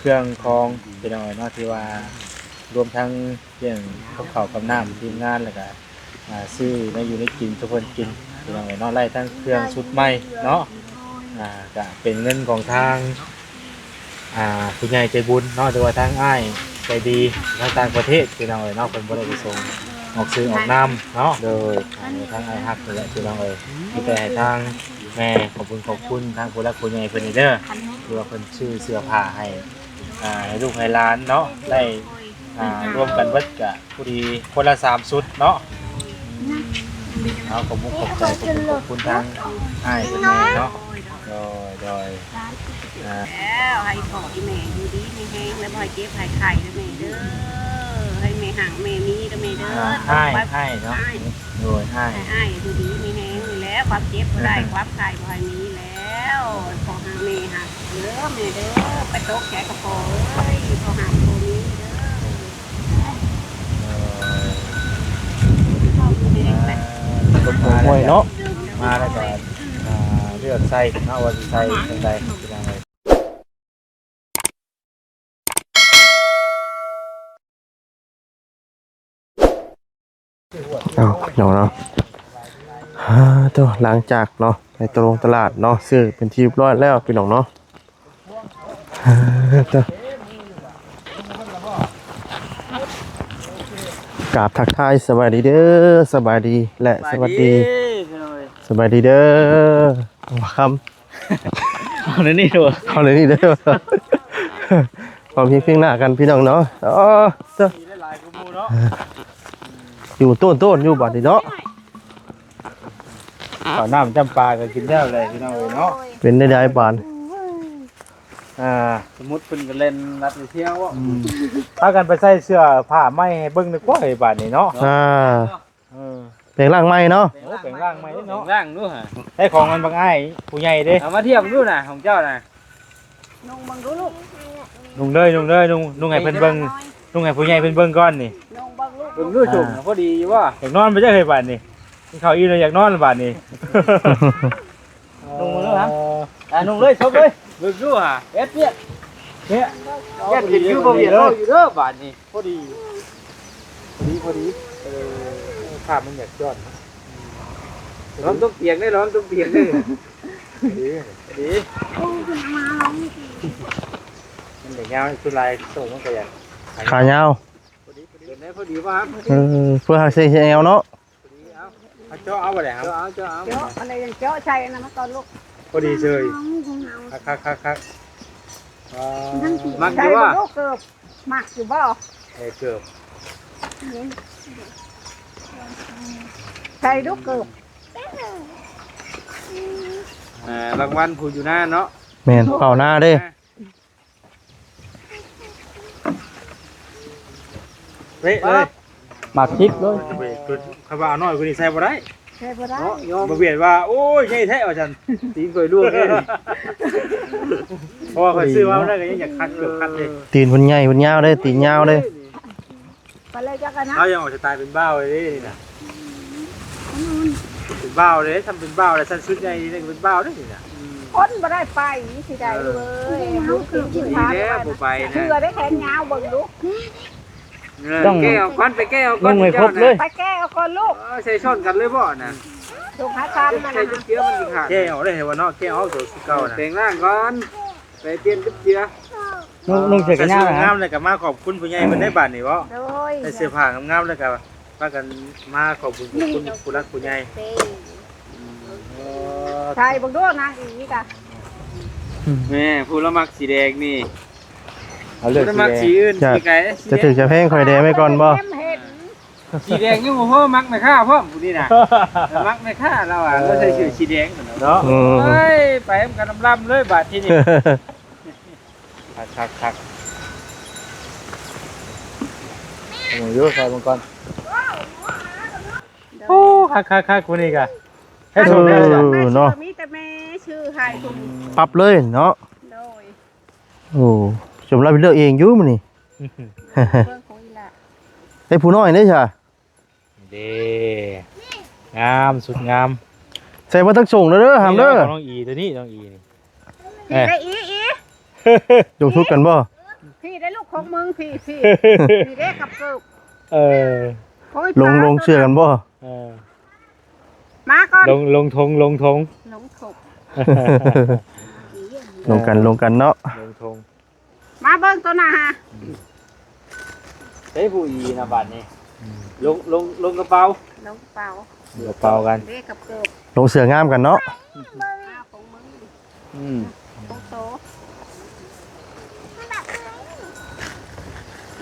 ເຄື່ອງຂອງ ພີ່ນ້ອງເອີຍເນາະ ທີ່ວ່າລວມທັງເລື່ອງກັບເຂົ້າກັບນ້ຳທີມງານ ແລ້ວກະ ອ່າ ຊື້ແນວຢູ່ແນວກິນສູ່ເພິ່ນກິນ ພີ່ນ້ອງເອີຍເນາະ ໄລ່ທັງເຄື່ອງຊຸດໃໝ່ເນາະ ອ່າ ກະເປັນເງິນຂອງທາງ ອ່າ ຜູ້ໃຫຍ່ໃຈບຸນເນາະ ຫຼືວ່າທາງອ້າຍໃຈດີທາງຕ່າງປະເທດ ພີ່ນ້ອງເອີຍເນາະ ເພິ່ນບໍ່ໄດ້ປະສົງອອກຊື່ອອກນາມເນາະ ໂດຍ ອ່າ ທາງອ້າຍຮັກນີ້ແຫຼະ ພີ່ນ້ອງເອີຍ ມີແຕ່ໃຫ້ທາງແມ່ຂອບຄຸນຂອບຄຸນທາງຜູ້ຫຼັກຜູ້ໃຫຍ່ເພິ່ນນີ້ເດີ ທີ່ວ່າເພິ່ນຊື້ເສື້ອຜ້າໃຫ້ ອ່າ ໃຫ້ລູກໃຫ້ຫຼານເນາະ ໄດ້ ອ່າ ລວມກັນເບິດກະ ພໍດີຄົນລະສາມຊຸດເນາະ ເອົາ ຂອບມຸກຂອບໃຈ ຂອບຄຸນຂອບຄຸນທາງອ້າຍເພິ່ນແດ່ເນາະ ໂດຍ ໂດຍ ອ່າ ແລ້ວໃຫ້ພໍ່ອີ່ແມ່ຢູ່ດີມີແຮງ ແລ້ວບໍ່ໃຫ້ເຈັບໃຫ້ໄຂ້ເດີແມ່ເດີ ໃຫ້ແມ່ຮັ່ງແມ່ມີເດີແມ່ເດີ ອ່າ ອ້າຍ ອ້າຍເນາະ ອ້າຍ ໂດຍ ອ້າຍ ໃຫ້ອ້າຍຢູ່ດີມີແຮງນີ້ແຫຼະ ຄວາມເຈັບບໍ່ໄດ້ ຄວາມໄຂ້ບໍ່ໃຫ້ມີແລ້ວ ພໍ່ຮັກແມ່ຮັກເດີແມ່ເດີ ໄປຕົກໃຈກັບພໍ່ເອີຍ ພໍ່ຮັກບໍ່ມີເດີ. ເອີ ເອີ ຄົນບໍ່ຮວຍເນາະ ມາແລ້ວກໍ ອ່າ ເລືອກໃສ່ເນາະ ວ່າຊິໃສ່ຈັ່ງໃດ ພີ່ນ້ອງເອີຍ. ເອົາ ພີ່ນ້ອງເນາະ ອ່າ ໂຕ ຫຼັງຈາກເນາະ ໄປຕະຫຼົງຕະຫຼາດເນາະ ຊື້ເປັນທີ່ຮຽບຮ້ອຍແລ້ວ ພີ່ນ້ອງເນາະ ອ່າ ໂຕ ກາບທັກທາຍສະບາຍດີເດີ ສະບາຍດີ ແລະ ສະຫວັດດີ ສະບາຍດີເດີ ຄຳ ເອົາແນວນີ້ເດີ ເອົາແນວນີ້ເດີ ພ້ອມພຽງເຄີຍໜ້າກັນພີ່ນ້ອງເນາະ ເອີ ມີຫຼາຍໆກວ່າໝູ່ເນາະ ຢູ່ໂຕນໆຢູ່ບາດນີ້ເນາະ ເຂົ້ານ້ຳຈຳປາກໍກິນແລ້ວແຫຼະພີ່ນ້ອງເອີຍເນາະ ເປັນໄດ້ໃດບາດ ອ່າ ສົມມຸດເພິ່ນກໍແລ່ນລັດໄປທ່ຽວ ອືມ ພາກັນໄປໃສ່ເສື້ອຜ້າໃໝ່ໃຫ້ເບິ່ງດີກວ່າເຮີ້ຍບາດນີ້ເນາະ ອ່າ ເອີ ແປງຮ່າງໃໝ່ເນາະ ໂອ້ ແປງຮ່າງໃໝ່ເນາະ ແປງຮ່າງດູຫາ ໃຊ້ຂອງມັນບັກອ້າຍຜູ້ໃຫຍ່ເດ້ ເອົາມາທຽບດູນະ ຂອງເຈົ້ານະ ນຸ່ງເບິ່ງດູລູກ ນຸ່ງເດີ ນຸ່ງເດີ ນຸ່ງ ນຸ່ງໃຫ້ເພິ່ນເບິ່ງ ນຸ່ງໃຫ້ຜູ້ໃຫຍ່ເພິ່ນເບິ່ງກ່ອນນີ້ ນຸ່ງເບິ່ງລູກ ເບິ່ງດູຊຸ່ມ ອ່າ ພໍດີຢູ່ບໍ່ ຢາກນອນບໍ່ຈັກເຮີ້ຍບາດນີ້ ກິນເຂົ້າອີ່ມແລ້ວຢາກນອນບາດນີ້ ນຸ່ງເບິ່ງດູຫາ ອ່າ ນຸ່ງເລີຍ ສົບເລີຍ ເບິ່ງດູຫາ ເອັດວຽກ ເນຍ ເຮັດຄືບໍ່ວຽກເຮົາຢູ່ເດີບາດນີ້. ພໍດີ ພໍດີ ພໍດີ ເອີ ພາບມັນຢາກຍ້ອນເນາະ ລອງຕົງຕຽງເດີ ລອງຕົງຕຽງເດີ ພໍດີ ພໍດີ ໂອ້ ເພິ່ນເອົາມາລອງນີ້ ມັນຢາກຍາວ ສ່ວນຫຼາຍໂຕມັນກໍຢາກຂາຍາວ ຂາຍາວ ພໍດີ ພໍດີ ເປັນໄດ້ພໍດີບໍ່? ເອີ ເພື່ອໃຫ້ໃສ່ແອວເນາະ ພໍດີ ເອົາ ເອົາເຈາະເອົາບໍ່ໄດ້ ເຈາະເອົາ ເຈາະເອົາ ເຈາະອັນໃດເຈາະໃສ່ອັນນັ້ນມາກ່ອນລູກ ພໍດີເຊີຍ ຄັກໆໆໆ ມັກຢູ່ບໍ່? ໃສ່ບໍ່ລູກເກີບ? ມັກຢູ່ບໍ່? ເອີ ເກີບ ໃສ່ລູກເກີບ ອ່າ ລາງວັນຜູ້ຢູ່ນາເນາະ ແມ່ນ ເຝົ້ານາເດ້ ເປະເລີຍ ໝາກທິບເລີຍ ຄັນວ່າເອົານ້ອຍກວ່ານີ້ໃສ່ບໍ່ໄດ້ ໃສ່ບໍ່ໄດ້ ເນາະ ຍອມ ບໍ່ວຽດວ່າ ໂອ້ຍ ໃຫຍ່ແທ້ວ່າຊັ້ນ ຕີນຂ້ອຍລວກເດ້ ເພາະວ່າຂ້ອຍຊື້ມາມື້ນັ້ນກໍຍັງຢາກຄັດ ເກືອບຄັດເດ້ ຕີນເພິ່ນໃຫຍ່ເພິ່ນຍາວເດ້ ຕີນຍາວເດ້ ໄປເລີຍຈັກກັນນະ ລາວຍັງອອກສະໄຕເປັນບ່າວເດ້ນີ້ນະ ເປັນບ່າວເດ້ ທຳເປັນບ່າວແລ້ວ ຊັ້ນຊຸດໃຫຍ່ນີ້ກໍເປັນບ່າວເດ້ນີ້ນະ ຄົນບໍ່ໄດ້ໄປ ຊິໄດ້ເອີຍ ເອີຍ ບໍ່ໄປນະ ເສື້ອໄດ້ແຂນຍາວເບິ່ງດູ ເອີ ຕ້ອງແກ້ອອກກ່ອນ ໄປແກ້ອອກກ່ອນ ນຸ່ງໃຫ້ຄົບເລີຍ ໄປແກ້ອອກກ່ອນລູກ ເອີ ໃສ່ຊ້ອນກັນເລີຍບໍ່ນະ ສົ່ງຫາຊານ ໃສ່ຈຸດເຈືອມັນຊິຂາດ ແກ້ອອກໄດ້ໃຫ້ວ່າເນາະ ແກ້ອອກໂຕຄືເກົ່ານະ ແປງຮ່າງກ່ອນ ໄປປ່ຽນຈຸດເຈືອ ນຸ່ງ ນຸ່ງເສື້ອແຂນຍາວ ໃສ່ຊຸດງາມແລ້ວກໍມາຂອບຄຸນຜູ້ໃຫຍ່ເພິ່ນໄດ້ບາດນີ້ບໍ່ ໂດຍ ໃສ່ເສື້ອຜ້າງາມໆແລ້ວກໍພາກັນມາຂອບຄຸນຂອບຄຸນຜູ້ຫຼັກຜູ້ໃຫຍ່ ເອີ ໃສ່ເບິ່ງດູນາງອີກະ ແມ່ ຜູ້ລະມັກສີແດງນີ້ ເອົາເລືອກສີແດງ ຜູ້ລະມັກສີອື່ນ ຈະ ສີໄກ່ ຈະຖືກຈະແພງ ຂ້ອຍແດງໄວ້ກ່ອນບໍ່? ສີແດງຍັງບໍ່ພໍ ມັກແມ່ຄ້າພ້ອມຜູ້ນີ້ນະ ມັກແມ່ຄ້າລາວວ່າ ລາວໃສ່ເສື້ອສີແດງເນາະ ເນາະ ອືມ ໂອ້ຍ ໄປນຳກັນລຳໆເລີຍບາດທີນີ້ ຄັກໆໆ ເບິ່ງຢູ່ ໃສ່ເບິ່ງກ່ອນ ໂອ້ ຄັກໆໆ ຜູ້ນີ້ກະ ໃຫ້ສົມແລ້ວ ເອີ ເນາະ ມີແຕ່ແມ່ຊື້ໃຫ້ ປັບເລີຍເນາະ ໂດຍ ໂອ້ ສົມລາວໄປເລືອກເອງຢູ່ມື້ນີ້ ເບິ່ງຂອງອີ່ຫຼ້າ ໄດ້ຜູ້ນ້ອຍເດ້ຊະ ເດ້ ງາມ ສຸດງາມ ໃສ່ມາທັງສົ່ງເດີ ຫາມເດີ ນີ້ເດ້ ຂອງນ້ອງອີ ຕົວນີ້ ນ້ອງອີນີ້ ເອີ ອີ ອີ ຢອງສຸດກັນບໍ່? ຂອງມຶງ ພີ້ ພີ້ ພີ້ເດ້ກັບເກີບ ເອີ ໂອ້ຍ ລົງ ລົງເຊື່ອກັນບໍ່? ເອີ ມາກ່ອນ ລົງ ລົງທົງ ລົງທົງ ລົງທົງ ລົງກັນ ລົງກັນເນາະ ລົງທົງ ມາເບິ່ງໂຕໜ້າຫາ ເດ້ຜູ້ອີນະບາດນີ້ ອືມ ລົງ ລົງ ລົງກະເປົາ ລົງກະເປົາ ລົງກະເປົາກັນ ເດ້ກັບເກີບ ລົງເສື້ອງາມກັນເນາະ ອ້າວ ຂອງມຶງ ອືມ ຂອງໂຕ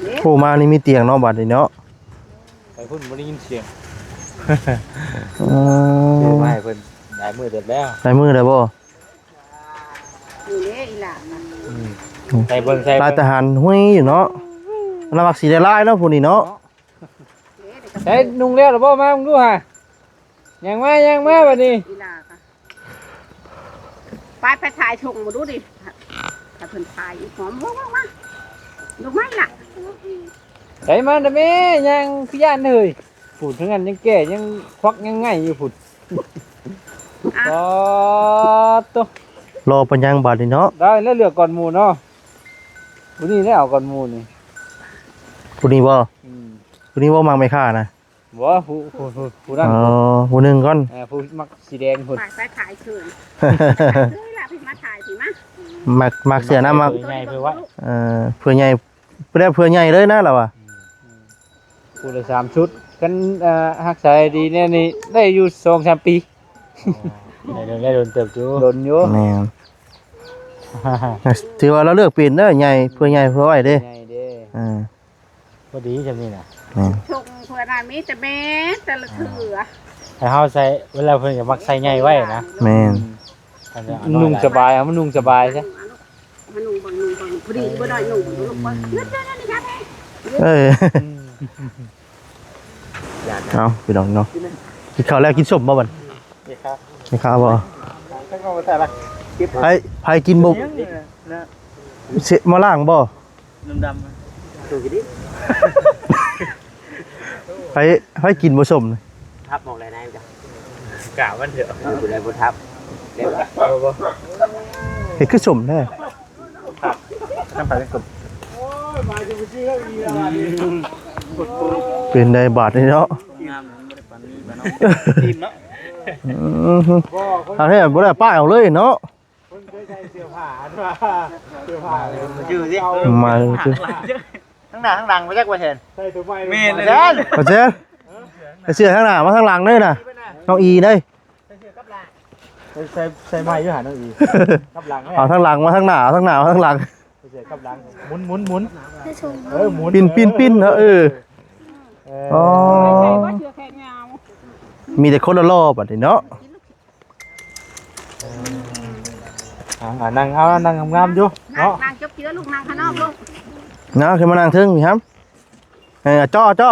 ເດ້ ໂອ້ ມານີ້ມີຕຽງເນາະ ບາດນີ້ເນາະ ໄປພຸ້ນບໍ່ໄດ້ຍິນສຽງ ອືມ ຊື້ມາໃຫ້ເພິ່ນຫຼາຍມື້ເຕີບແລ້ວ ຫຼາຍມື້ແລ້ວບໍ່? ນີ້ເດ້ອີຫຼ້ານະ ອືມ ໃສ່ເບິ່ງ ໃສ່ເບິ່ງ ລາຍທະຫານຫຸຍຢູ່ເນາະ ລະມັກສີລາຍໆເນາະ ຜູ້ນີ້ເນາະ ເດ້ ໃສ່ນຸ່ງແລ້ວລະບໍ່? ມາເບິ່ງດູຫາ ຍ່າງມາ ຍ່າງມາບາດນີ້ ອີຫຼ້າກະ ໄປ ໄປຖ່າຍທົ່ງມາດູດິ ຖ້າເພິ່ນຖ່າຍອີກ ຫອມ ມາ ມາ ມາ ລູກມາອີຫຼ້າ ໃສ່ມານະແມ່ ຍ່າງຄືຢ້ານເຮີ້ຍ ພຸ້ນ ທາງນັ້ນຍັງແກ້ ຍັງຄວັກ ຍັງໄງ່ຢູ່ພຸ້ນ ອ່ະ ປາດໂທ້ ລໍປານຫຍັງບາດນີ້ເນາະ ໄດ້ແລ້ວ ເລືອກກ່ອນໝູ່ເນາະ ຜູ້ນີ້ແຫຼະເອົາກ່ອນໝູ່ນີ້ ຜູ້ນີ້ບໍ່? ອືມ ຜູ້ນີ້ບໍ່ມັກແມ່ຄ້ານະ ບໍ່ ຜູ້ ຜູ້ ຜູ້ ຜູ້ນັ້ນ ອໍ ຜູ້ໜຶ່ງກ່ອນ ເອີ ຜູ້ມັກສີແດງພຸ້ນ ໄປ ໄປຖ່າຍເຊີນ ເອີຍ ລະ ພີ່ມາຖ່າຍ ພີ່ມາ ມັກ ມັກເສື້ອນະ ມັກ ເພື່ອໃຫຍ່ເພື່ອໄວ ເອີ ເພື່ອໃຫຍ່ ຜູ້ໃດເພື່ອໃຫຍ່ເລີຍນະລາວວ່າ ອືມ ຜູ້ລະສາມຊຸດ ຄັນ ເອີ ຮັກສາຍດີແນວນີ້ໄດ້ຢູ່ສອງສາມປີ ອໍ ໄດ້ດົນ ໄດ້ດົນເຕີບຢູ່ ດົນຢູ່ ແມ່ນ ຖືວ່າລາວເລືອກເປັນເດີ ໃຫຍ່ ເພື່ອໃຫຍ່ເພື່ອໄວເດ້ ໃຫຍ່ເດ້ ເອີ ພໍດີຊ່ຳນີ້ນະ ແມ່ນ ຊົງເພື່ອນະ ມີແຕ່ແມ່ແຕ່ລະເທື່ອ ໃຫ້ເຮົາໃສ່ ເວລາເພິ່ນກໍມັກໃສ່ໃຫຍ່ໄວ້ນະ ແມ່ນ ອືມ ມັນນຸ່ງສະບາຍ ເອົາມານຸ່ງສະບາຍຊະ ມານຸ່ງເບິ່ງ ນຸ່ງເບິ່ງ ພໍດີບໍ່ນ້ອຍນຸ່ງເບິ່ງລູກວ່າ ອືມ ເອີ ອືມ ເອົາ ພີ່ນ້ອງເນາະ ກິນເຂົ້າແລ້ວກິນສົ້ມບໍ່ບັດນີ້? ນີ້ຄັບ ນີ້ຄັບບໍ່? ໃຜ ໃຜກິນບໍ່? ເສ ມາລ້າງບໍ່? ນ້ຳດຳ ໃຜ ໃຜກິນບໍ່ສົ້ມນີ້? ທັບອອກແລ້ວນາຍ ກະມັນເຖາະ ຜູ້ໃດບໍ່ທັບ ເຮັດຄືສົ້ມແທ້ ທັບ ທັບໄປສົມ ເປັນໃດບາດນີ້ເນາະ ງາມ ບໍ່ໄດ້ປານນີ້ບາດເນາະ ອີ່ມເນາະ ອືມ ອັນນີ້ບໍ່ໄດ້ປ້າຍອອກເລີຍເນາະ ເພິ່ນເຄີຍໃສ່ເສື້ອຜ້າ ອັນວ່າເສື້ອຜ້າ ມາ ທາງໜ້າທາງຫຼັງບໍ່ຈັກວ່າແຊນ ໃສ່ໂຕໃໝ່ ແມ່ນ ບໍ່ແຊນ ບໍ່ແຊນ ໃສ່ເສື້ອທາງໜ້າມາທາງຫຼັງເດີນະ ນ້ອງອີເດີ ໃສ່ ໃສ່ ໃສ່ໃໝ່ຢູ່ຫານ້ອງອີ ກັບຫຼັງ ເອົາທາງຫຼັງມາທາງໜ້າ ເອົາທາງໜ້າມາທາງຫຼັງ ໃສ່ເສື້ອກັບຫຼັງ ໝຸນ ໝຸນ ໝຸນ ເອີ ໝຸນ ປິ່ນ ປິ່ນ ປິ່ນເນາະ ເອີ ເອີ ອໍ ມີແຕ່ຄົນຫຼໍ່ໆບັດນີ້ເນາະ ອ່າ ອ່າ ນັ່ງ ເອົາ ນັ່ງງາມໆຢູ່ເນາະ ນັ່ງຈົບເຈືອລູກ ນັ່ງຂ້າງນອກລູກ ນະ ຂຶ້ນມານັ່ງເທິງນີ້ຫຳ ເອີ ຈໍ່ ຈໍ່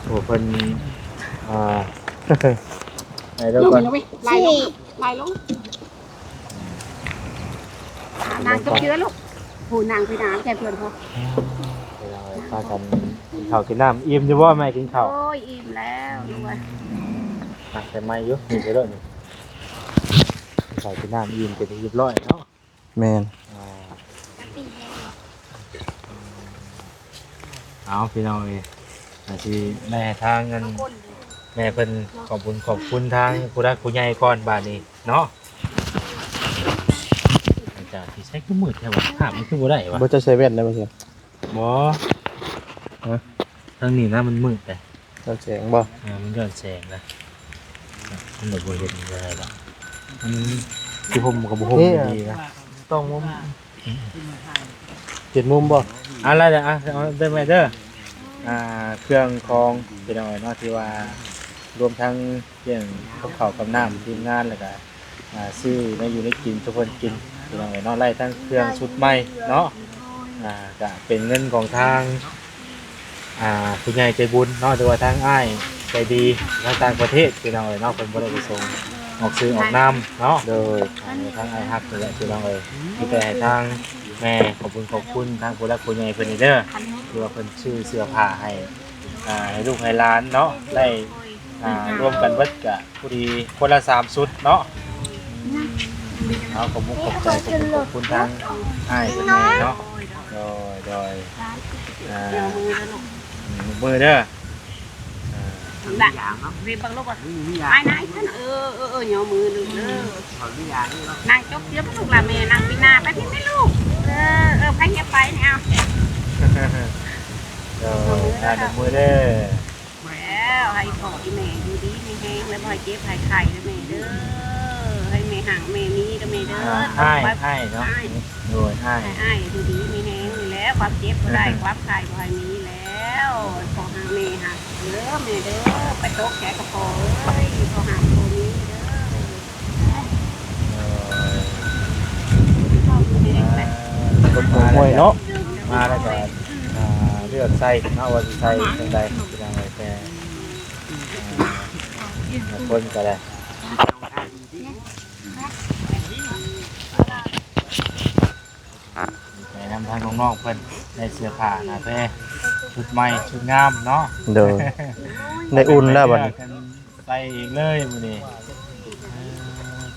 ໂອ້ ເພິ່ນ ອ່າ ໄປແລ້ວກ່ອນ ໄລ່ລົງ ໄລ່ລົງ ອ່າ ນັ່ງຈົບເຈືອລູກ ຜູ້ນັ່ງໄປນານແກ່ເພື່ອນເຂົາ ພາກັນກິນເຂົ້າກິນນ້ຳ ອີ່ມຢູ່ບໍ່ແມ່ກິນເຂົ້າ? ໂອ້ຍ ອີ່ມແລ້ວລູກເອີຍ ຕັກໃສ່ໄມ້ຢູ່ ນີ້ໄປໂລດນີ້ ກິນເຂົ້າກິນນ້ຳ ອີ່ມເປັນທີ່ຮຽບຮ້ອຍເນາະ ແມ່ນ ອ່າ ເອົາ ພີ່ນ້ອງເອີຍ ອາດຊິໄດ້ໃຫ້ທາງອັນ ແມ່ເພິ່ນຂອບບຸນຂອບຄຸນທາງຜູ້ຫຼັກຜູ້ໃຫຍ່ກ່ອນບາດນີ້ເນາະ ອາຈານ ຊິໃຊ້ຄືມືດແທ້ວະ ພາບມັນຄືບໍ່ໄດ້ວະ ບໍ່ ເຈົ້າໃສ່ແວ່ນໄດ້ບໍ່? ບໍ່ ຮະ ທາງນີ້ນະມັນມືດເດ້ ຍ້ອນແສງບໍ່? ເອີ ມັນຍ້ອນແສງນະ ມັນບໍ່ເຫັນໄດ້ດອກ ມັນຄືຜົມກໍບໍ່ຫົ່ມດີນະ ຕ້ອງມຸມ ເປັນມຸມບໍ່? ອາ ລະ ອາ ເອົາເດີແມ່ເດີ ອ່າ ເຄື່ອງຂອງ ພີ່ນ້ອງເນາະ ທີ່ວ່າລວມທັງ ເລື່ອງກັບເຂົ້າກັບນ້ຳທີມງານ ແລ້ວກະ ອ່າ ຊື້ແນວຢູ່ແນວກິນສູ່ເພິ່ນກິນ ພີ່ນ້ອງເອີຍເນາະ ໄລ່ທັງເຄື່ອງຊຸດໃໝ່ເນາະ ອ່າ ກະເປັນເງິນຂອງທາງ ອ່າ ຜູ້ໃຫຍ່ໃຈບຸນເນາະ ຫຼືວ່າທາງອ້າຍໃຈດີທາງຕ່າງປະເທດ ພີ່ນ້ອງເອີຍເນາະ ເພິ່ນບໍ່ໄດ້ປະສົງອອກຊື່ອອກນາມເນາະ ໂດຍ ອ່າ ທາງອ້າຍຮັກນີ້ແຫຼະ ພີ່ນ້ອງເອີຍ ມີແຕ່ໃຫ້ທາງແມ່ຂອບຄຸນຂອບຄຸນທາງຜູ້ຫຼັກຜູ້ໃຫຍ່ເພິ່ນນີ້ເດີ ທີ່ວ່າເພິ່ນຊື້ເສື້ອຜ້າໃຫ້ ອ່າ ໃຫ້ລູກໃຫ້ຫຼານເນາະ ໄດ້ ອ່າ ລວມກັນເບິດກະ ພໍດີຄົນລະສາມຊຸດເນາະ ອືມ ເຮົາກໍມຸກຂອບໃຈ ຂອບຄຸນຂອບຄຸນທາງອ້າຍເພິ່ນແດ່ເນາະ. ໂດຍ ໂດຍ ອ່າ ຍົກມືເດີລູກ ຍົກມືເດີ. ອ່າ ລະ ເວັບເບິ່ງລູກ ໄປນາຍຂຶ້ນ ເອີ ເອີ ເອີ ຍົກມືລູກເດີ. ນັ່ງຈົກຕຽມລູກລະ ແມ່ນັ່ງປີໜ້າໄປພີ້ແມ່ລູກ. ເອີ ເອີ ໄປຮຽບໄປນີ້ ເອົາ ເອີ ອ່າ ຍົກມືເດີ. ແລ້ວໃຫ້ພໍ່ໃຫ້ແມ່ຢູ່ດີມີແຮງ ແລ້ວບໍ່ໃຫ້ເຈັບໃຫ້ໄຂ້ເດີແມ່ເດີ. ໃຫ້ແມ່ຮັ່ງແມ່ມີເດີແມ່ເດີ. ອ້າຍ ອ້າຍເນາະ ໂດຍ ອ້າຍ ໃຫ້ອ້າຍຢູ່ດີມີແຮງນີ້ແຫຼະ ຄວາມເຈັບບໍ່ໄດ້ ຄວາມໄຂ້ບໍ່ໃຫ້ມີແລ້ວ. ພໍ່ຮັ່ງແມ່ຮັ່ງເດີແມ່ເດີ. ໄປຕົກໃຈກັບພໍ່ເອີຍ ພໍ່ຮັ່ງພໍ່ມີເດີ. ເອີ ຄົນຫົວຫ້ວຍເນາະ ມາແລ້ວກໍ ອ່າ ເລືອກໃສ່ເນາະ ວ່າຊິໃສ່ຈັ່ງໃດ ພີ່ນ້ອງເອີຍ. ແຕ່ ອ່າ ບາງຄົນກໍໄດ້ ດີໃຈນຳທາງນ້ອງໆເພິ່ນ ໄດ້ເສື້ອຜ້າໜ້າແພ ຊຸດໃໝ່ຊຸດງາມເນາະ. ໂດຍ ໄດ້ອຸ່ນແລ້ວບັດນີ້ ໃສ່ເອງເລີຍມື້ນີ້.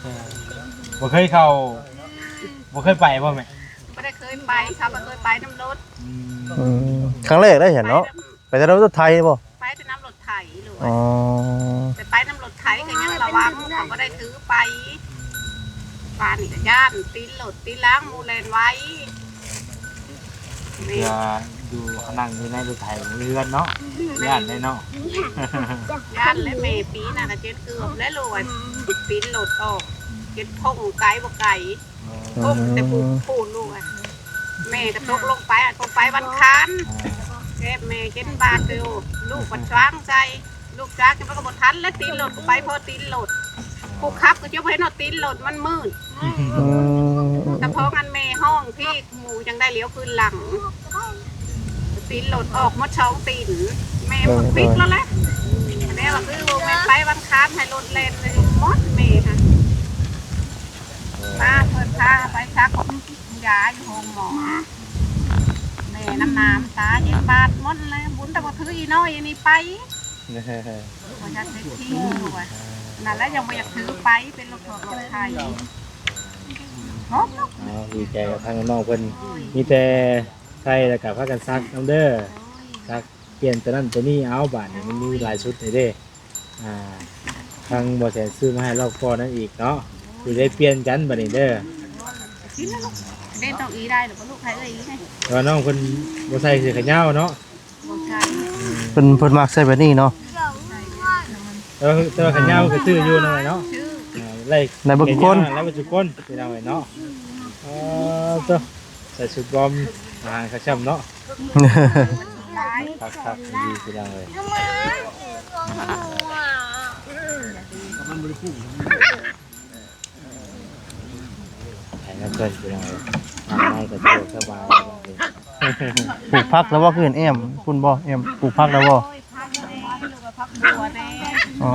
ເອີ ບໍ່ເຄີຍເຂົ້າ ບໍ່ເຄີຍໄປບໍ່ແມ່? ບໍ່ໄດ້ເຄີຍໄປ ເຂົາບໍ່ເຄີຍໄປນຳລົດ. ອືມ ອືມ ຄັ້ງແລກໄດ້ເຫັນເນາະ ໄປນຳ ໄປແຕ່ນຳລົດໄຖບໍ່? ໄປແຕ່ນຳລົດໄຖລູກ. ອໍ ແຕ່ໄປນຳລົດໄຖກໍຍັງລະວັງ ເຂົາບໍ່ໄດ້ຖືໄປ. ບາດນີ້ກໍຢ້ານຕີນລົດຕີນຫຼັງໝູ່ແລ່ນໄວ. ເວລາຢູ່ ເຂົານັ່ງຢູ່ໃນລົດໄຖເຮືອນເນາະ ຢ້ານເດ້ເນາະ ຢ້ານ. ແລະແມ່ປີນະກະຈົນເກືອບແລ້ວລູກ ປີນລົດອອກ ຈົນພົງໄກບໍ່ໄກ ອືມ ພົງແຕ່ພູນລູກ. ແມ່ກະຕົກລົງໄປ ຕົກໄປວັນຄານ ເຈັບແມ່ເຈັບບາດຢູ່ ລູກບັດຊວາງໃສ່ ລູກຈັກມັນກໍບໍ່ທັນ ແລະຕີນລົດໄປພໍຕີນລົດ ຜູ້ຂັບກໍຈະບໍ່ເຫັນວ່າຕີນລົດມັນມືດ. ອືມ ແຕ່ພໍອັນແມ່ຮ້ອງພີກ ໝູ່ຈັ່ງໄດ້ຫຼຽວຄືນຫຼັງ ຕີນລົດອອກໝົດສອງຕີນ ແມ່ໝົດພິກແລ້ວແຫຼະ. ແມ່ວ່າຄືບໍ່ແມ່ນໄປວັນຄານໃຫ້ລົດແລ່ນເລີຍໝົດແມ່ຫັ້ນ. ມາເພິ່ນພາໄປສັກຢາຢູ່ໂຮງໝໍ ແມ່ນ້ຳໜ້ານ້ຳຕາເຢັນບາດໝົດເລີຍ. ບຸນແຕ່ບໍ່ຖືອີນ້ອຍອັນນີ້ໄປ ບໍ່ຢາກເຮັດທີ່ຢູ່ວ່າ ນັ້ນແຫຼະ ຍັງບໍ່ຢາກຖືໄປ ເປັນລົດຖອກລົດໄຖ. ເອົາ ດີໃຈກັບທາງນ້ອງເພິ່ນ ມີແຕ່ໃສ່ແລ້ວກໍພາກັນສັກນຳເດີ ສັກປ່ຽນຕົວນັ້ນຕົວນີ້ເອົາ. ບາດນີ້ມັນມີຫຼາຍຊຸດໃຫ້ເດ້ ອ່າ ທາງບໍ່ແສນຊື້ມາໃຫ້ລອບກ່ອນນັ້ນອີກເນາະ ຊິໄດ້ປ່ຽນກັນບາດນີ້ເດີ. ເດ້ຕ້ອງອີໄດ້ຫຼືບໍ່ລູກ ໃຫ້ເອື້ອຍອີໃຫ້ ແຕ່ວ່ານ້ອງເພິ່ນບໍ່ໃສ່ເສື້ອແຂນຍາວເນາະ. ເພິ່ນ ເພິ່ນມັກໃສ່ແບບນີ້ເນາະ. ແຕ່ວ່າ ແຕ່ວ່າແຂນຍາວກໍຖືຢູ່ເນາະ ເນາະ ຖື ອ່າ ໄດ້ ໄດ້ເບິດທຸກຄົນ ໄດ້ເບິດທຸກຄົນ ພີ່ນ້ອງເອີຍເນາະ. ເອີ ໂຕ ໃສ່ຊຸດວອມ ອາຫານຂາວຄ່ຳເນາະ ຄັກໆ ດີພີ່ນ້ອງເອີຍ. ໃຫ້ນຳເພິ່ນພີ່ນ້ອງເອີຍ ທາງໃນກໍສະດວກສະບາຍ. ປູກຜັກແລ້ວບໍ່? ຄືເຫັນແອ້ມພຸ້ນບໍ່? ແອ້ມ ປູກຜັກແລ້ວບໍ່? ຜັກແດ່ ຫຼືວ່າຜັກບົວແດ່. ອໍ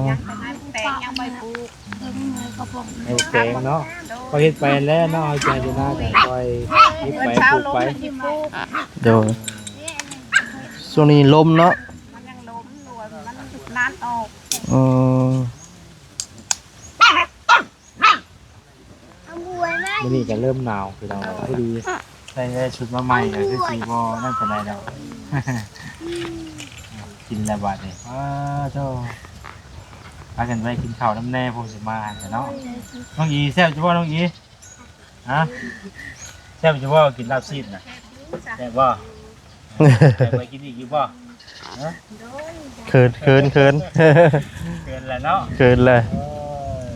ຍັງແຕ່ງ ຍັງບໍ່ປູກ ໃຫ້ແຕງເນາະ. ໂດຍ ພໍເຮັດໄປແລ້ວເນາະ ເຮົາໃຈຢູ່ນາກໍຄ່ອຍເຮັດໄປ ປູກໄປ. ໂດຍ ຊ່ວງນີ້ລົມເນາະ ມັນຍັງລົມຢູ່ ມັນນານອອກ. ເອີ ມື້ນີ້ກໍເລີ່ມໜາວພີ່ນ້ອງ ພໍດີໃສ່ໄດ້ຊຸດມາໃໝ່ ກໍຄືຊິບໍ່ນັ້ນປານໃດດອກ. ກິນແລ້ວບາດນີ້ ອ້າໂທ້ ພາກັນໄປກິນເຂົ້ານຳແດ່ ຜູ້ຊິມາຫັ້ນເນາະ. ນ້ອງອີ ແຊບຢູ່ບໍ່ນ້ອງອີ? ຮະ ແຊບຢູ່ບໍ່? ກິນລາບຊີ້ນນະ ແຊບຢູ່ ແຊບບໍ່? ແຊບ ໄປກິນອີກຢູ່ບໍ່? ຮະ ເຂີນ ເຂີນ ເຂີນ ເຂີນແຫຼະເນາະ ເຂີນແຫຼະ. ໂອ້ຍ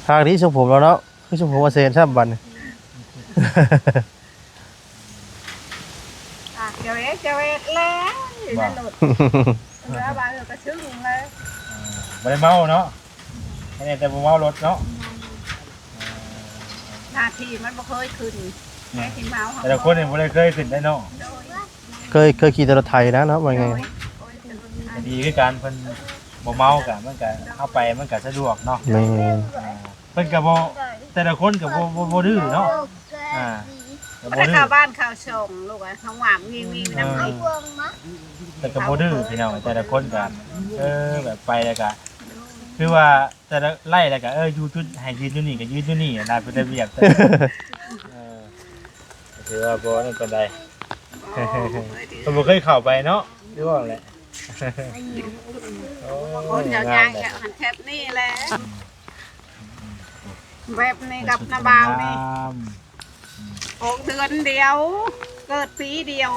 ພາກນີ້ຊົງຜົມແລ້ວເນາະ ຄືຊົງຜົມອາເຊນຊ້ຳບັດນີ້. ອ່າ ຈະເວດ ຈະເວດແລ້ວ ຢູ່ໃນລົດ ເຫຼືອວ່າ ເອີ ກະຊຶ້ງເລີຍ. ອ່າ ບໍ່ໄດ້ເມົາເນາະ ແຕ່ບໍ່ເມົາລົດເນາະ. ໜ້າທີ່ມັນບໍ່ເຄີຍຂຶ້ນ ແຕ່ທີ່ເມົາ ແຕ່ລະຄົນນີ້ບໍ່ໄດ້ເຄີຍຂຶ້ນໄດ້ເນາະ. ໂດຍ ເຄີຍ ເຄີຍຂີ່ແຕ່ລົດໄຖນະເນາະ ວ່າໄງ. ໂດຍ ກໍດີຄືກັນ ເພິ່ນບໍ່ເມົາກະ ມັນກະ ເຮົາໄປມັນກະສະດວກເນາະ. ແມ່ນ ອ່າ ເພິ່ນກໍບໍ່ ແຕ່ລະຄົນກໍບໍ່ ບໍ່ ບໍ່ດື້ເນາະ. ອ່າ ບໍ່ໄດ້ເຂົ້າບ້ານເຂົ້າຊ່ອງລູກເອີຍ ເຮົາຫວາມວິວໆນຳໄອ້ພວກມາ ແຕ່ກໍບໍ່ດື້ພີ່ນ້ອງ ແຕ່ລະຄົນກໍ ເອີ ແບບໄປແລ້ວກໍ ຄືວ່າແຕ່ລະໄລ່ແລ້ວກໍ ເອີ ຢູ່ຈຸດ ໃຫ້ຢືນຢູ່ນີ້ກໍຢືນຢູ່ນີ້ນະ ເພິ່ນໄດ້ວຽກ ເອີ ຖືວ່າບໍ່ນັ້ນປານໃດ ເພິ່ນບໍ່ເຄີຍເຂົ້າໄປເນາະ ຄືວ່າແຫຼະ ໂອ້ ຄົນເຈົ້າຍ່າງແຖບຫັ້ນແຖບນີ້ແຫຼະ ແບບນີ້ກັບນ້າບ່າວນີ້ ອອກເດືອນດຽວ ເກີດປີດຽວ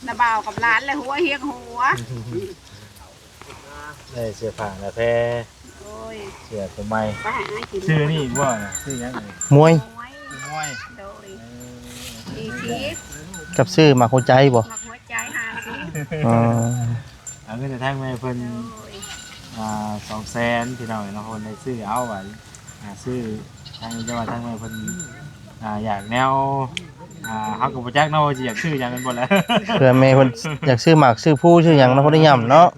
ນ້າບ່າວກັບຫຼານແລະຫົວຮຽງຫົວ ໄດ້ເສື້ອຜ້າໜ້າແພ ໂອ້ຍ ເສື້ອຕົວໃໝ່ ໄປຫາກິນ ຊື່ນີ້ບໍ່ນະ ຊື່ຫຍັງນີ້ ມວຍ ມວຍ ມວຍ ໂດຍ ເອີ ສີ່ສິບ ກັບຊື່ໝາກຫົວໃຈບໍ່ ໝາກຫົວໃຈຫ້າສິບ ອໍ ເອົາເງິນຈາກທາງແມ່ເພິ່ນ ໂດຍ ອ່າ ສອງແສນ ພີ່ນ້ອງເນາະ ເພິ່ນໄດ້ຊື້ເອົາ ອ່າ ຊື້ທາງ ແຕ່ວ່າທາງແມ່ເພິ່ນ ອ່າ ຢາກແນວ ອ່າ ເຮົາກໍບໍ່ຈັກເນາະວ່າຊິຢາກຊື້ຫຍັງແມ່ນບໍ່ລະ ເພື່ອແມ່ເພິ່ນຢາກຊື້ໝາກຊື້ພູຊື້ຫຍັງເນາະ ພໍໄດ້ຫຍ້ຳເນາະ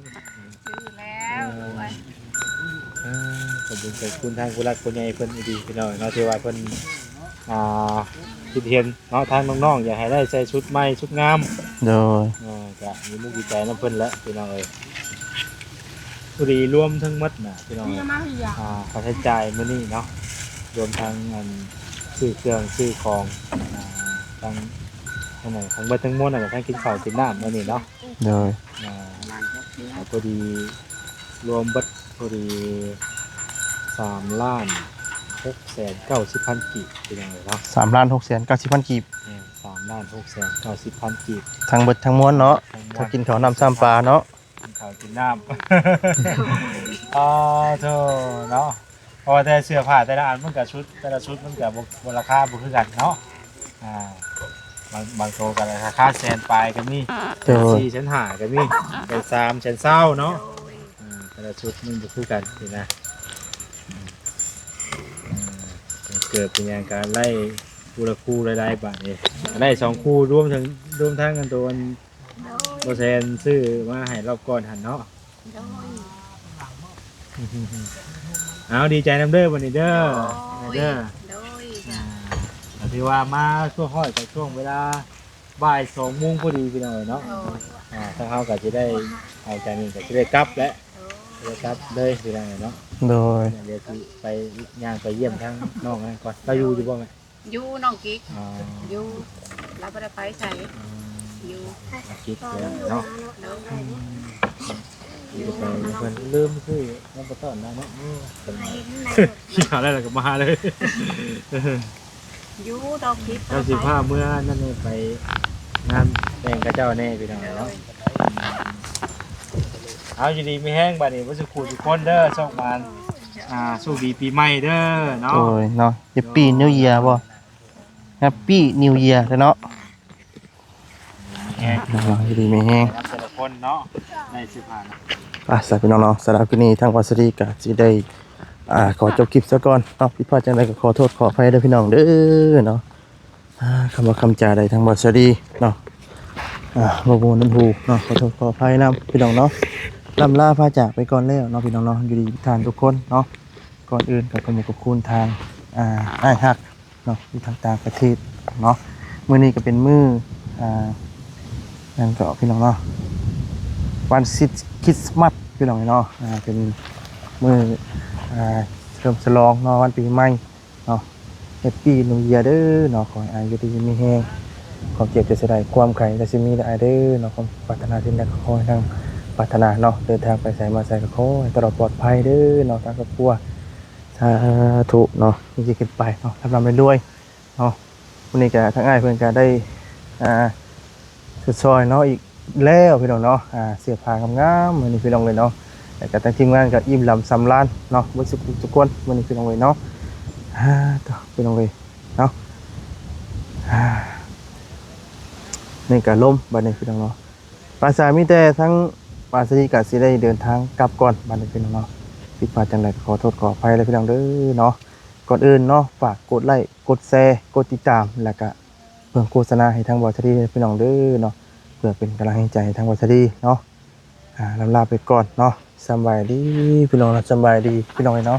ຊື້ແລ້ວ ເອີ ຂອບຄຸນຂອບຄຸນທາງຜູ້ຫຼັກຜູ້ໃຫຍ່ເພິ່ນອີ່ດີ ພີ່ນ້ອງເນາະ ທີ່ວ່າເພິ່ນ ອ່າ ຄິດເຫັນເນາະ ທາງນ້ອງໆ ຢາກໃຫ້ໄດ້ໃສ່ຊຸດໃໝ່ຊຸດງາມ ໂດຍ ເອີ ກະມີມຸກມີໃຈນຳເພິ່ນແຫຼະ ພີ່ນ້ອງເອີຍ ພໍດີລວມທັງໝົດນະ ພີ່ນ້ອງເອີຍ ອ່າ ຄ່າໃຊ້ຈ່າຍມື້ນີ້ເນາະ ລວມທັງອັນ ຊື້ເຄື່ອງຊື້ຂອງ ອ່າ ທັງ ທັງໝົດທັງມວນນັ້ນ ທັງກິນເຂົ້າກິນນ້ຳມື້ນີ້ເນາະ ໂດຍ ອ່າ ກໍພໍດີລວມເບິດພໍດີ ສາມລ້ານຫົກແສນເກົ້າສິບພັນກີບ ພີ່ນ້ອງເອີຍເນາະ ສາມລ້ານຫົກແສນເກົ້າສິບພັນກີບ ແມ່ນ ສາມລ້ານຫົກແສນເກົ້າສິບພັນກີບ ທັງເບິດທັງມວນເນາະ ທັງໝົດ ທັງກິນເຂົ້ານ້ຳຊຳປາເນາະ ກິນເຂົ້າກິນນ້ຳ ອາໂທເນາະ ເພາະວ່າແຕ່ເສື້ອຜ້າແຕ່ລະອັນມັນກະຊຸດ ແຕ່ລະຊຸດມັນກະບໍ່ ບໍ່ ລາຄາບໍ່ຄືກັນເນາະ ອ່າ ບາງ ບາງໂຕກໍລາຄາແສນປາຍກໍມີ ໂດຍ ແສນສີ່ ແສນຫ້າກໍມີ ແສນສາມ ແສນຊາວເນາະ ອ່າ ແຕ່ລະຊຸດມັນບໍ່ຄືກັນຊີ້ນະ ເກີດເປັນຫຍັງກໍໄດ້ຜູ້ລະຄູ່ຫຼາຍໆ ບາດນີ້ ໄດ້ສອງຄູ່ ລວມທັງ ລວມທັງອັນໂຕອັນ ໂດຍ ບໍ່ແຊນຊື້ມາໃຫ້ລອບກ່ອນຫັ້ນເນາະ ໂດຍ ເອົາ ດີໃຈນຳເດີບັດນີ້ເດີ ໂດຍ ເດີ ໂດຍ ອ່າ ກໍຖືວ່າມາຊ່ວງ ຮອດກໍຊ່ວງເວລາບ່າຍສອງໂມງພໍດີ ພີ່ນ້ອງເອີຍເນາະ ໂດຍ ອ່າ ທາງເຮົາກໍຊິໄດ້ອອກຈາກນີ້ກໍຊິໄດ້ກັບແຫຼະ ໂດຍ ຊິໄດ້ກັບເລີຍ ພີ່ນ້ອງເອີຍເນາະ ໂດຍ ດຽວຊິໄປ ຍ່າງໄປຢ້ຽມທາງນ້ອງນັ້ນກ່ອນ ລາວຢູ່ຢູ່ບໍ່ແມ່? ຢູ່ ນ້ອງກິກ ອໍ ຢູ່ ລາວບໍ່ໄດ້ໄປໃສ ອືມ ຢູ່ ກິກເນາະ ໂດຍ ອືມ ເພິ່ນລືມຊື້ນ້ຳປາຕ້ອນນະເນາະ ເອີ ກິນຂ້າວແລ້ວກໍມາເລີຍ ຢູ່ ນ້ອງກິກ ແລ້ວຊິພາເມືອນັ້ນ ໄປງານແຕ່ງເຂົາເຈົ້າແດ່ ພີ່ນ້ອງເນາະ ໂດຍ ເອົາ ຢູ່ດີມີແຮງ ບັດນີ້ເບິດສູ່ຜູ້ສູ່ຄົນເດີ ໂຊກໝານ ອ່າ ໂຊກດີປີໃໝ່ເດີເນາະ ໂດຍເນາະ Happy New Year ບໍ່ Happy New Year ເດີເນາະ ແຮງ ຢູ່ດີມີແຮງ ແຕ່ລະຄົນເນາະ ໄດ້ເສື້ອຜ້ານະ ອ່າ ສະ ພີ່ນ້ອງເນາະ ສຳລັບຄລິບນີ້ທາງວາສະດີກະຊິໄດ້ ອ່າ ຂໍຈົບຄລິບຊະກ່ອນເນາະ ຜິດພາດຈັ່ງໃດກໍຂໍໂທດຂໍອະໄພເດີພີ່ນ້ອງເດີເນາະ ອ່າ ຄຳວ່າຄຳຈາໃດທາງວາສະດີເນາະ ອ່າ ບໍ່ມ່ວນນຳຫູເນາະ ຂໍໂທດຂໍອະໄພນຳພີ່ນ້ອງເນາະ ລ່ຳລາພາຈາກໄປກ່ອນແລ້ວເນາະ ພີ່ນ້ອງເນາະ ຢູ່ດີທຸກທ່ານທຸກຄົນເນາະ ກ່ອນອື່ນກໍຂອບຄຸນຂອບຄຸນທາງ ອ່າ ອ້າຍຮັກ ເນາະ ຢູ່ທາງຕ່າງປະເທດເນາະ ມື້ນີ້ກໍເປັນມື້ ອ່າ ຫຍັງເກາະ ພີ່ນ້ອງເນາະ ວັນຄຣິດສະມັດ ພີ່ນ້ອງເນາະ ອ່າ ເປັນມື້ ອ່າ ສະເຫຼີມສະຫຼອງເນາະ ວັນປີໃໝ່ເນາະ Happy New Year ເດີເນາະ ຂໍໃຫ້ອ້າຍຢູ່ດີມີແຮງ ຄວາມເຈັບຢ່າເສຍດາຍ ຄວາມໄຂ້ຢ່າຊິມີເດີອ້າຍເດີເນາະ ຄວາມປາດຖະໜາສິ່ງໃດກໍຂໍໃຫ້ດັ່ງປາດຖະໜາເນາະ ເດີນທາງໄປໃສມາໃສກໍຂໍໃຫ້ຕະຫຼອດປອດໄພເດີເນາະ ທາງຄອບຄົວ ສາທຸເນາະ ຍິ່ງຂຶ້ນໄປເນາະ ລ່ຳໆລວຍໆເນາະ ມື້ນີ້ກະທາງອ້າຍເພິ່ນກະໄດ້ ອ່າ ຊົດຊ່ອຍເນາະ ອີກແລ້ວພີ່ນ້ອງເນາະ ອ່າ ເສື້ອຜ້າງາມໆ ມື້ນີ້ພີ່ນ້ອງເອີຍເນາະ ແລ້ວກະທາງທີມງານກະອີ່ມຫຼຳສຳລານເນາະ ເບິດສຸກທຸກຄົນ ມື້ນີ້ພີ່ນ້ອງເອີຍເນາະ ອ່າ ໂທ້ ພີ່ນ້ອງເອີຍເນາະ ອ່າ ນີ້ກະລົມ ບັດນີ້ພີ່ນ້ອງເນາະ ປາສາມີແຕ່ທາງ ປາສາດີກະຊິໄດ້ເດີນທາງກັບກ່ອນ ບັດນີ້ພີ່ນ້ອງເນາະ ຜິດພາດຈັ່ງໃດກໍຂໍໂທດຂໍອະໄພເດີພີ່ນ້ອງເດີເນາະ ກ່ອນອື່ນເນາະ ຝາກກົດໄລ້ ກົດແຊ ກົດຕິດຕາມ ແລ້ວກະເບິ່ງໂຄສະນາໃຫ້ທາງບ່າວສາລີເດີພີ່ນ້ອງເດີເນາະ ເພື່ອເປັນກຳລັງແຮງໃຈໃຫ້ທາງບ່າວສາລີເນາະ ອ່າ ລຳລາໄປກ່ອນເນາະ ສຳບາຍດີພີ່ນ້ອງເນາະ ສຳບາຍດີພີ່ນ້ອງເອີຍເນາະ.